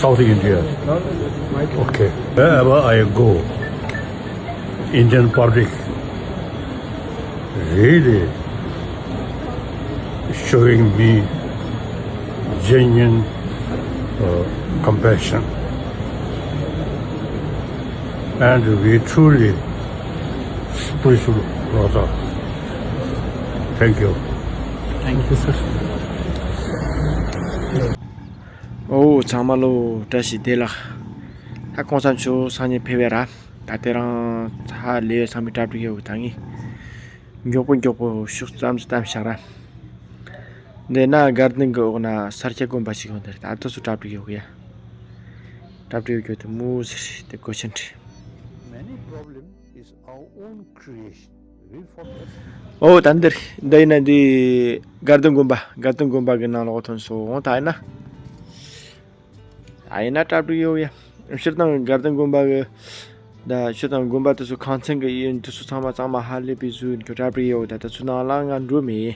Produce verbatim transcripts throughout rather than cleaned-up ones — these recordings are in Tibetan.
South India. Okay. Wherever I go, Indian public really showing me genuine uh, compassion. And we truly special brother. Thank you. Thank you, sir. ཨོ། ཚང་མ་ལོ་བཀྲ་ཤིས་བདེ་ལེགས། ད་གོང་ས་མཆོག་སང་ཉིན་ཕེབས་པ་ར། ད་དེ་རིང་ཚ་ལེ་ཚང་མས་གྲ་སྒྲིག་ཡོད་ད་ངས། མགྱོགས་པོ་མགྱོགས་པོ་ཤོག་ཙམ་ཙམ་བཞག་ར། འདི་ན་དགའ་ལྡན་གྱི་འོག་ན་ས་སྐྱ་དགོན་པ་ཞིག་ཡོད་འདིར་ད་ལྟ་སུ་གྲ་སྒྲིག་ཡོད་གི་ཡ། གྲ་སྒྲིག་ཡོད་གི་དེ་མོ་ཟེར་དེ་གོ་ཆེན་ཁྲི། Many problems is our own creation. We forget. ཨོ་ད་འདིར་འདི་ཡིན་ན་འདི་དགའ་ལྡན་དགོན་པ་དགའ་ལྡན་དགོན་པ་གི་ནང་ལོགས་ཐོན་སོང་ད་ཡིན་ན། ཨ་ཡིན་ན་གྲ་སྒྲིག་ཡོད་ཡ། སྤྱིར་བཏང་དགའ་ལྡན་དགོན་པ་གི་ད་སྤྱིར་བཏང་དགོན་པ་དེ་ཚོ་ཁང་ཚན་གི་ཡིན་དེ་ཚོ་ཚང་མ་གཙང་མ་ཧ་ལས་པའི་བཟོས་ཡིན་གི་གྲ་སྒྲིག་ཡོད་ད་དེ་ཚོ་ནང་ལ་ང་འགྲོ་མེད།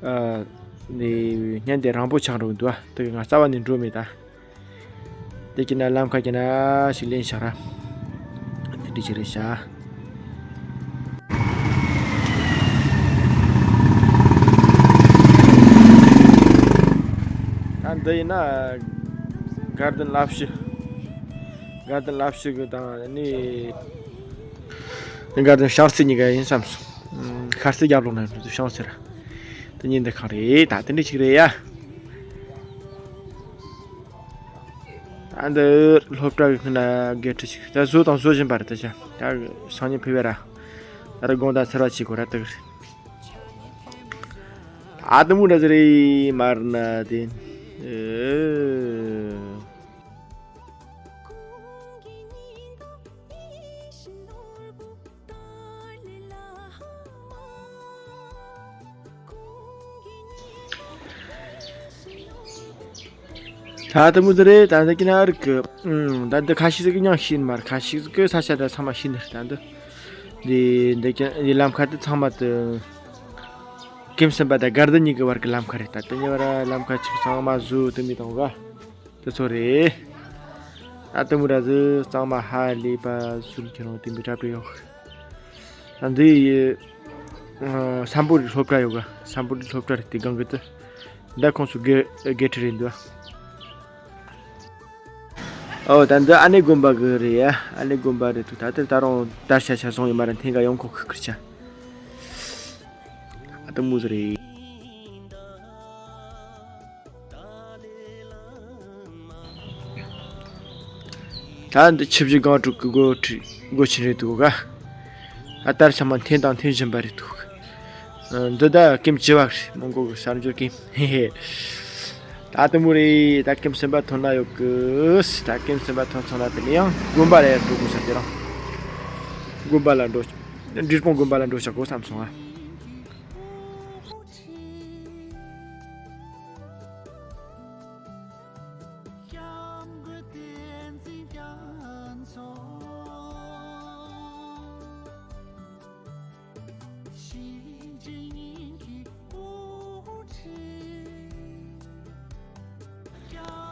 ཨ་ནི་བརྙན་དེ་རིང་པོ་ཆགས་འགྲོ་གི་འདུག་ཨ། དེ་གི་ང་རྩ་བ་ནས་འགྲོ་མེད་ད། དེ་གི་ན་ལམ་ཁ་གི་ན་ཞིག་ལེན་བཞག་ར། དེ་འདྲ་ཞིག་རེད་ཤག་ད་འདི་ཡིན་ན་དགའ་ལྡན་ལྷ་བཞི། དགའ་ལྡན་ལྷ་བཞི་གི་དང་ནི་དགའ་ལྡན་བྱང་རྩེ་གཉིས་ཀ་ཡིན་བསམ་སོང་། ཤར་རྩེ་རྒྱབ་ལོགས་ན་ཡོད་བྱང་རྩེ་ར། དེ་གཉིས་འདི་གང་རེད་ད་དེ་འདྲ་ཞིག་རེད་ཡ། ད་འདི་སློབ་གྲྭ་གི་ཁུན་ན་དགེ་ཁྲི་ཞིག་ད་བཟོ་དང་བཟོ་བཞིན་པ་རེད་ད་ཆ་ད་སང་ཉིན་ཕེབས་པ་ར། ད་ར་དགོང་དག་ཚར་བ་བྱེད་དགོས་ར་ད་གི་རེད། ད་དེ་མོ་འདྲ་ཟེར་རེད་མར་ན་དེ། ད་ལྟ་མུ་ཟེར་རེད་ད་ལྟ་ཀི་ན་རིག་གི་ད་ལྟ་ཁ་ཤས་ཟིག་གི་མྱང་ཤེས་ནི་མ་རེད་ཁ་ཤས་ཟིག་གི་ས་ཆ་ད་ཚང་མ་ཤེས་ནི་རེད་ད་ལྟ། འདི་འདི་ཀི་འདི་ལམ་ཁ་དེ་ཚང་མ་དེ་ཀེམ་སེམས་པ་དང་དགའ་ལྡན་གཉིས་ཀྱི་བར་གྱི་ལམ་ཁ་རེད་ད་ལྟ་ཉེ་བར་ལམ་ཁ་ཆིག་ཚང་མ་བཟོས་དུ་མི་དང་ག་དེ་ཚོ་རེད། ད་ལྟ་མུ་ར་ཟི་གཙང་མ་ཧ་ལས་པ་ཟུལ་ཁྱེད་རང་དེ་མི་འདྲ་པོ་ཡོད། ད་འདི་ཡི་ཨ་སམ་བྷོ་ཊའི་སློབ་གྲྭ་ཡོད་ག་སམ་བྷོ་ཊའི་སློབ་གྲྭ་རེད་དེ་སྒང་གི་དེ། ད་ཁོང་ཚོ་དགེ་དགེ་ཁྲི་རེད་འདུག་ཨོ་ད་འདི་ཨ་ནེ་དགོན་པ་གི་རེད་ཡ། ཨ་ནེ་དགོན་པ་རེད་འདུག་ད་ལྟ་ད་རུང་དར་ཤ་ཤ་སོང་ཡོད་མ་རེད་འཐེན་ག་ཡོང་ཁོ་ཁི་ཁི་ཆ། ཨ་ད་མུ་ཟི་རེད། ད་འདི་ཆིབས་བཞི་སྒང་དྲུག་གི་སྒོ་ཁྲི་སྒོ་ཆེན་རེད་འདུག་ག་ཨ་ལྟར་ཚང་མ་འཐེན་དང་འཐེན་བཞིན་པ་རེད་འདུག་འདི་ད་ཀེམ་བྱི་བ་རེད་མོན་གྷོ་གི་གསར་འབྱོར་ཀེམ་ཧེ་ཧེ། ད་དེ་མོ་རེད་ད་ཀེམ་སེམས་པ་ཐོན་ན་ཡོད་གི་ད་ཀེམ་སེམས་པ་ཐོན་སོང་ན་དེ་ནས་ཡང་དགོན་པ་ལ་ཡར་འགྲོ་དགོས་ས་དེ་རང་དགོན་པ་ལ་འགྲོ་འབྲས་སྤུངས་དགོན་པ་ལ་འགྲོ་བྱ་དགོས་བསམ་སོང་ཨ།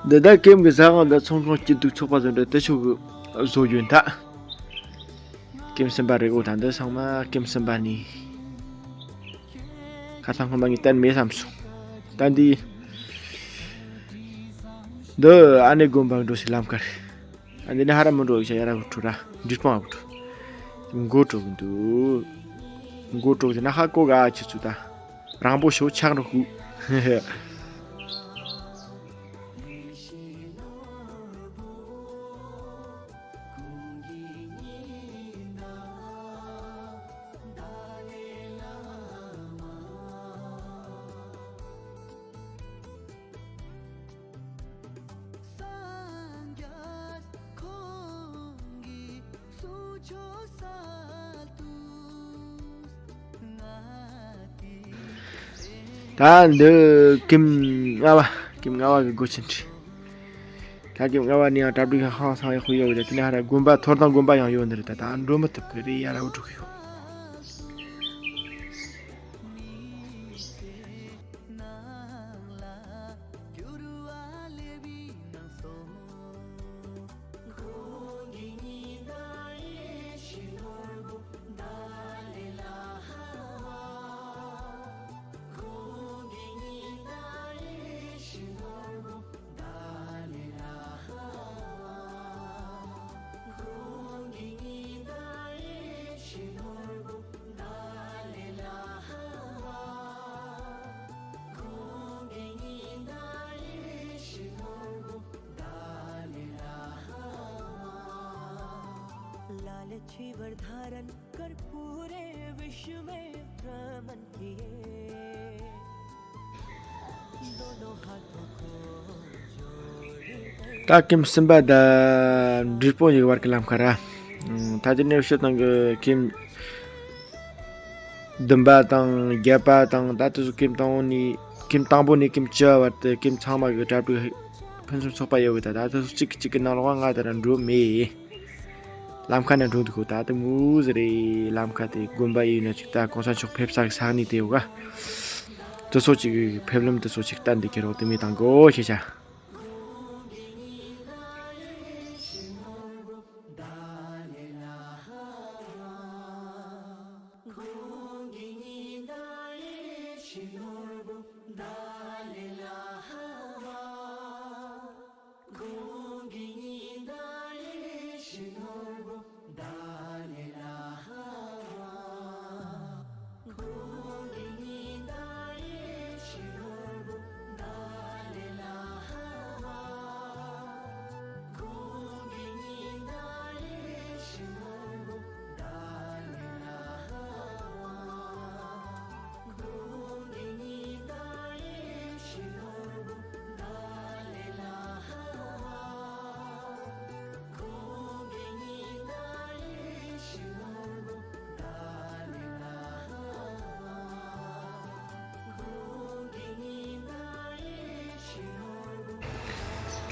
འདི་ལྟར་ཀེམ་གྱི་ཟ་ཁང་དང་ཚོང་ཁང་སྐྱིད་སྡུག་ཚོགས་པ་ཚོ་འདྲ་དེ་ཆོག་གི་བཟོ་རྒྱུ་ད། ཀེམ་སེམས་པ་རེད་འོ་ད་འདི་ཚང་མ་ཀེམ་སེམས་པ་ནི། ཁ་སང་སྔོན་མ་ངས་བསྟན་མེད་བསམ་སོང་། ད་འདི། འདི་ཨ་ནེ་དགོན་པ་འགྲོ་སའི་ལམ་ཁར། ཨ་འདི་ནི་ཧ་ར་མི་འགྲོ་ཡ་ཡ་ར་བུ་ཁྲུ་ར་འབྲས་སྤུངས་ཨ་བུ་ཁྲུ། མགོ་དྲུག་འདུག་མགོ་དྲུག་ཟེར་ན་ཧ་གོ་ག་ཆི་ཚུ་ད། རང་པོ་ཤོ་ཆག་འགྲོ་ཧུ། ད་འདི་ཀིམ་ལྔ་བ་ཀིམ་ལྔ་བ་གི་སྒོ་ཆེན་ཁྲི། ད་ཀིམ་ལྔ་བ་ནི་ཡང་གྲ་སྒྲིག་ཧང་སང་ཡག་པོ་ཡོད་གི་ད་དེ་ནས་ཧ་ར་དགོན་པ་ཐོར་དང་དགོན་པ་ཡང་ཡོད་འདིར་ད་ད་འགྲོ་མི་ཐུབ་གི་རེད་ཡ་ར་འུ་འགྲོ་གི་ཡོད། ད་ཀེམ་གསུམ་པ་དང་འབྲས་སྤུངས་ཡི་བར་གྱི་ལམ་ཁ་ར། ད་དེ་ནས་ཕྱི་དང་གི་ཀེམ་བདུན་པ་དང་བརྒྱད་པ་དང་ད་དེ་ཚོ་ཀེམ་དང་པོ་ནས་ཀེམ་དང་པོ་ནས་ཀེམ་བཅུ་བར་དུ་ཀེམ་ཚང་མ་གི་གྲ་སྒྲིག་ཕུན་སུམ་ཚོགས་པ་ཡོད་གི། ད་ད་དེ་ཚོ་གཅིག་གིས་གཅིག་གི་ནང་ལོགས་ང་དེ་ར་འགྲོ་མེད། ལམ་ཁ་ན་འགྲོ་འདུག་གོ། ད་དེ་མུ་ཟེར་རེད། ལམ་ཁ་དེ་དགོན་པ་ཡིན་ན་ཅིག་ད་གོང་ས་མཆོག་ཕེབས་ས་གི་ས་གནས་དེ་ཡོད་ག། དེ་ཚོ་ཅིག་ཕེབས་ལམ་དེ་ཚོ་ཅིག་བསྟན་འདི་ཁྱེར་རོགས་དེ་མི་དང་གོ་ཤེས་བྱ།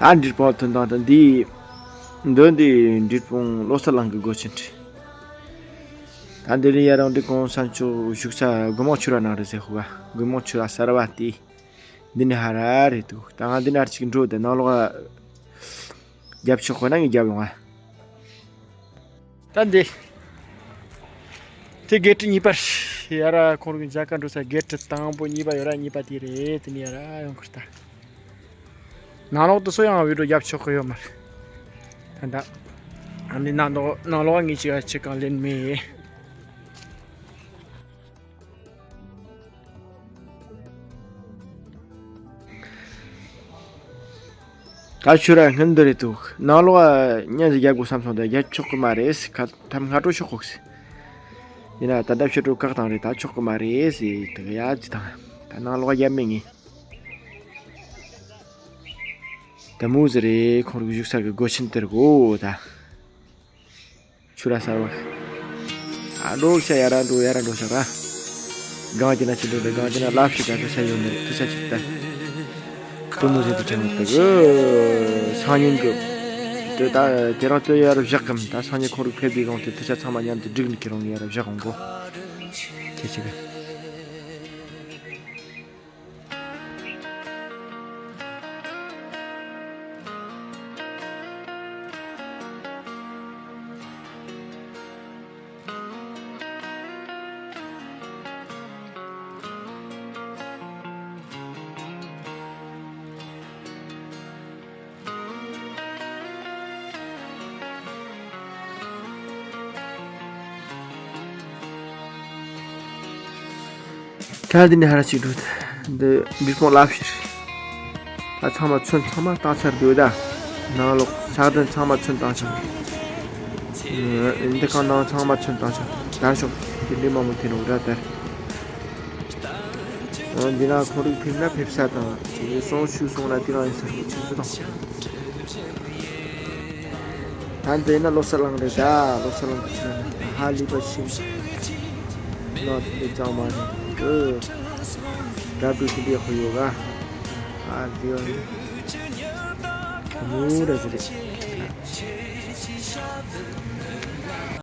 ད་འབྲས་སྤུངས་ཐོན་དང་ད་འདི་འདི་འདི་འབྲས་སྤུངས་བློ་གསལ་གླིང་གི་སྒོ་ཆེན་རེད། ད་འདི་ལ་ཡ་རང་འདི་གོང་ས་མཆོག་བཞུགས་ས་དགོན་མང་ཆོས་ར་ནང་རེད་ཟེར་ཧུ་བ། དགོན་མང་ཆོས་ར་གསར་བ་དེ་འདི་ནས་ཧ་ར་རེད་འདུག། ད་ང་འདི་ནས་ཅིག་འགྲོ་དེ་ནང་ལོགས་རྒྱབ་ཆོག་ཁོ་ན་ངས་རྒྱབ་ཡོང་ང་། ད་འདི། དེ་གེ་ཊི་གཉིས་པ་རེད། ཡ་ར་ཁོང་རང་གི་མཇལ་ཁ་འགྲོ་ས་གེ་ཊི་དང་པོ་གཉིས་པ་ཡོད་ར། གཉིས་པ་དེ་རེད། དེ་ནས་ཡ་ར་ཡོང་ཁུར་ད། ནང་ལོགས་དུ་སོ་ཡང་བི་ཌིའོ་རྒྱབ་ཆོག་གི་ཡོད་མ་རེད། ད་ད། ཨ་ནི་ནང་ལོགས་ནང་ལོགས་ངས་ཅིག་ཨ་ཅིག་གང་ལེན་མེད། ད་ཆུ་ར་སྔོན་འདི་རེད་འདུག། ནང་ལོགས་ཉན་ཟིག་རྒྱབ་དགོས་བསམ་སོང་། ད་རྒྱབ་ཆོག་གི་མ་རེད། ཁ་ཐམ་སྔ་དྲོ་ཤོག་ཁོག་ཟེར། ཡིན་ན་ད་ལྟ་ཕྱི་དྲོ་བཀག་བཏང་རེད། ད་ཆོག་གི་མ་རེད་ཟེར་དུ་ཡ་ཅི་དང་། ད་ནང་ལོགས་རྒྱབ་མེད་ངས། ད་མུ་ཟེར་རེད། ཁོང་རང་བཞུགས་ས་གི་སྒོ་ཆེན་དེར་གོ་ད། ཆུ་ར་གསར་བ། ཨ་འགྲོ་ཤ་ཡ་ར་འགྲོ་ཡ་ར་འགྲོ་ཤ་ར། གང་ཅི་ན་ཅི་འགྲོ་འདི་གང་ཅི་ན་ལབ་ཤི་ད་ད་ཤ་ཡོད་འདི་ད་ཤ་ཅིག་ད། དུ་མུ་ཟེར་དུ་ཆེན་མོ་ད་གི། སང་ཉིན་གི། དེ་ད་དེ་རང་དུ་ཡ་ར་བཞག་གམ། ད་སང་ཉིན་ཁོང་རུ་ཕེབས་དུས་གང་དེ་ད་ཤ་ཚང་མ་མཉམ་དུ་བསྒྲིགས་ནས་ཁྱེད་རང་ཡ་ར་བཞག་འོང་གོ། ཁྱེད་ཅི་གི། ད་འདི་ནས་ཧ་ར་ཅིག་འགྲོ། འདི་འབྲས་སྤུངས་ལབ་ཕྱིར། ད་ཚང་མ་ཚོན་ཚང་མ་བཏང་ཚར་འདུག་ད། ནང་ལོགས་ཕྱག་དོན་ཚང་མ་ཚོན་བཏང་ཚར། འདི་ཁང་ནང་ཚང་མ་ཚོན་བཏང་ཚར། དར་ཤོག་དེ་འདྲའི་མང་པོ་འཐེན་རོགས་ར་དར། འོ་འདི་ན་ཁོར་ཡུག་ཕེབས་ན་ཕེབས་ས་དང་ཅིག་སོང་ཆུ་སོང་ན་དེ་རང་ཡིན་ས་ཁོ་ཆུ་སོ་དང་། ད་འདི་ན་བློ་གསལ་གླིང་རེད་ད། བློ་གསལ་གླིང་གི་ཆུ་ན་ཧ་ལི་པ་ཆིན་ན་དེ་གཙང་མ་རེད། ཨོ། རབ་ཏུ་ཞིག་འདི་ཡག་པོ་ཡོད་ག། ཨ་འདི་ཡོད་རེད། མུ་ར་ཟི་རེད།